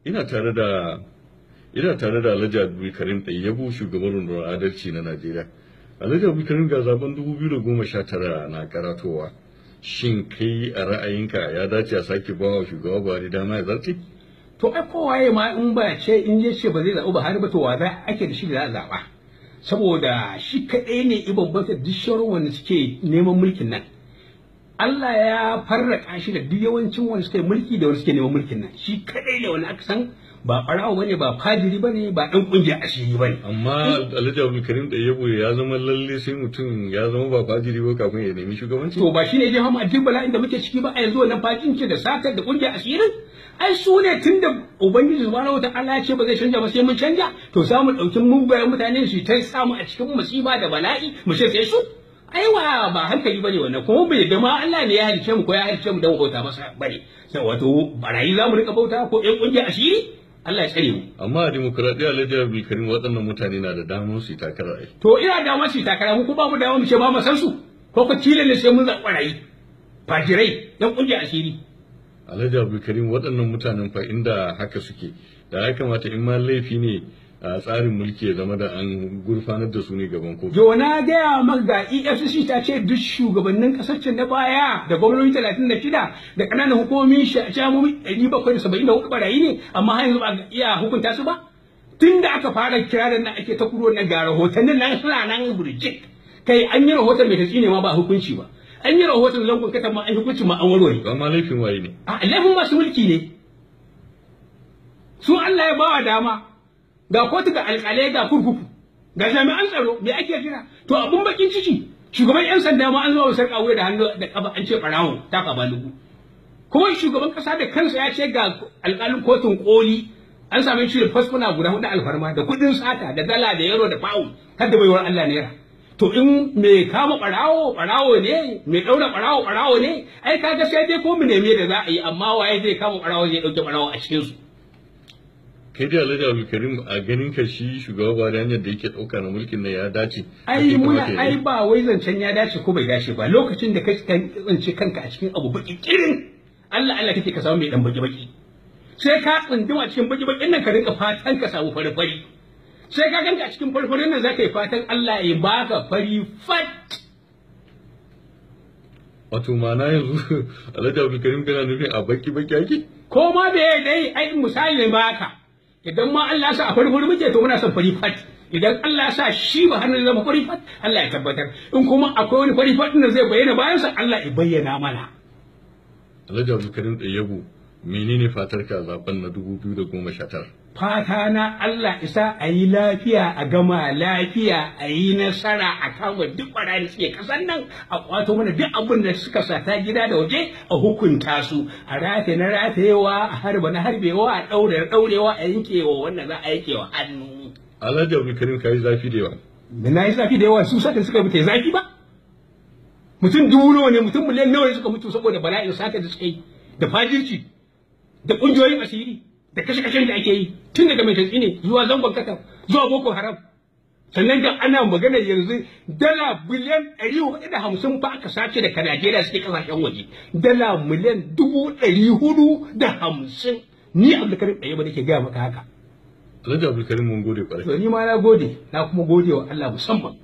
Ina tare da Alhaji Abdulkarim Ɗayyabu, shugaban rundunar adalci na Najeriya. Alhaji Abdulkarim, ga zaben 2019 na karatowa. Shin kai a ra'ayinka ya dace a sake ba wa shugaba Buhari dama ya zarce? To ai kowaye ma in ba ce in je ce ba zai zaɓi Buhari ba, to wa za ake da shi da za a zaɓa? Saboda shi kaɗai ne i bambanta duk sauran wanda suke neman mulkin nan. Allah ya farraka shi da duk yawancin wanda suke mulki da wanda suke neman mulkin nan. Shi kaɗai ne wani aka san ba ɓarawo bane, ba fajiri bane, ba ɗan ƙungiyar asiri bane. Amma Alhaji Abdulkarim Ɗayyabu, ya zama lalle sai mutum ya zama ba fajiri ba kafin ya nemi shugabanci? To ba shi ne ya hama duk bala'in da muke ciki ba a yanzu, wannan fajinci da satar da ƙungiyar asirin? Ai su ne, tunda Ubangiji subhanahu wataala ya ce ba zai canja ba sai mun canja, to za mu ɗauki mugayen mutane su ta samu a cikin musiba da bala'i mu ce sai su. Ai wa ba hankali bane wannan, kuma bai da ma Allah ne ya halice mu ko ya halice mu dan bauta masa bane. Sai wato barayi za mu rika bauta ko ƴan ƙungiyar asiri? Allah ya tsare mu. Amma a dimokuraɗiyya, Alhaji Abdulkarim, waɗannan mutane na da damar su yi takara ai. To ina damar su yi takara, mu ko ba mu damar mu ce ba mu san su, ko tilan ne sai mun zaɓi barayi, fajirai, ƴan ƙungiyar asiri. Alhaji Abdulkarim, waɗannan mutanen fa inda haka suke da ya kamata in ma laifi ne a tsarin mulki ya zama da an gurfanar da su ne gaban kotu. Yo na gaya maka, ga EFCC ta ce duk shugabannin ƙasar can na baya da gwamnati 36 da ƙananan hukumomi jamomi 774 barayi ne, amma har yanzu ba iya hukunta su ba. Tun da aka fara kirarin nan ake ta kuro na ga rahotannin nan suna nan burjik. Kai an yi rahoton mai tatsi ne ma ba hukunci ba. An yi rahoton zangon katan ma an hukunci ma an warware. Amma laifin waye ne? A laifin masu mulki ne. Su Allah ya bawa dama. Ga kotu, ga alƙalai, ga kurkuku, ga jami'an tsaro, me ake jira? To abun bakin ciki, shugaban yan sanda ma an zuwa sarƙa wuya da hannu da ƙafa an ce ɓarawo ta ƙaba lugu. Kuma shugaban ƙasa da kansa ya ce ga alƙalin kotun koli an same shi da fasfuna guda hudu alfarma da kuɗin sata da dala da yaro da pound har da baiwar Allah naira. To in mai kama ɓarawo ɓarawo ne, mai ɗaura ɓarawo ɓarawo ne, ai kaga sai dai ko mu neme da za a yi, amma waye zai kama ɓarawo zai ɗauke ɓarawo a cikin su? Kai dai Alhaji Abdulkarim, a ganin ka shi shugaba Buhari hanyar da yake ɗauka na mulkin nan ya dace? Ai muna ai ba wai zancen ya dace ko bai dace ba, lokacin da ka tsinci kanka a cikin abu baki kirin, Allah Allah kake ka samu mai dan baki baki. Sai ka tsunduma cikin baki bakin nan ka rinka fatan ka samu fari fari. Sai ka ganka a cikin farfarin nan zaka yi fatan Allah ya baka fari fat. Wato ma'ana yanzu Alhaji Abdulkarim kana nufin a baki baki ake? Ko ma bai dai, ai misali baka. Idan ma Allah sa a farfari muke, to muna son fari fat. Idan Allah sa shi ba hannun zama fari fat, Allah ya tabbatar. In kuma akwai wani fari fat din da zai bayyana bayan sa, Allah ya bayyana mana. Alhaji Abdulkarim Ɗayyabu, menene fatar ka zaben na 2019? Fata na Allah isa a yi lafiya, a gama lafiya, a yi nasara a kama duk barayin suke kasan nan, a kwato mana duk abin da suka sata gida da waje, a hukunta su, a rataye na ratayewa, a harba na harbewa, a ɗaure na ɗaurewa, a yankewa wannan za a yankewa hannu. Alhaji Abdulkarim, ka yi zafi da yawa. Da na yi zafi da yawa, su sata suka yi zafi ba. Mutum dubu nawa ne, mutum miliyan nawa ne suka mutu saboda bala'in sata da suka yi, da fajirci, da ƙungiyoyin asiri, da kashe-kashen da ake yi tun daga mai tatsi ne zuwa zangon kata zuwa Boko Haram. Sannan da ana magana yanzu dala biliyan 450 fa aka sace daga Najeriya suke kasashen waje, dala miliyan 450,000. Ni Abdulkarim Ɗaya ba nake gaya maka haka. Alhaji Abdulkarim, mun gode kwarai. To ni ma na gode, na kuma gode wa Allah musamman.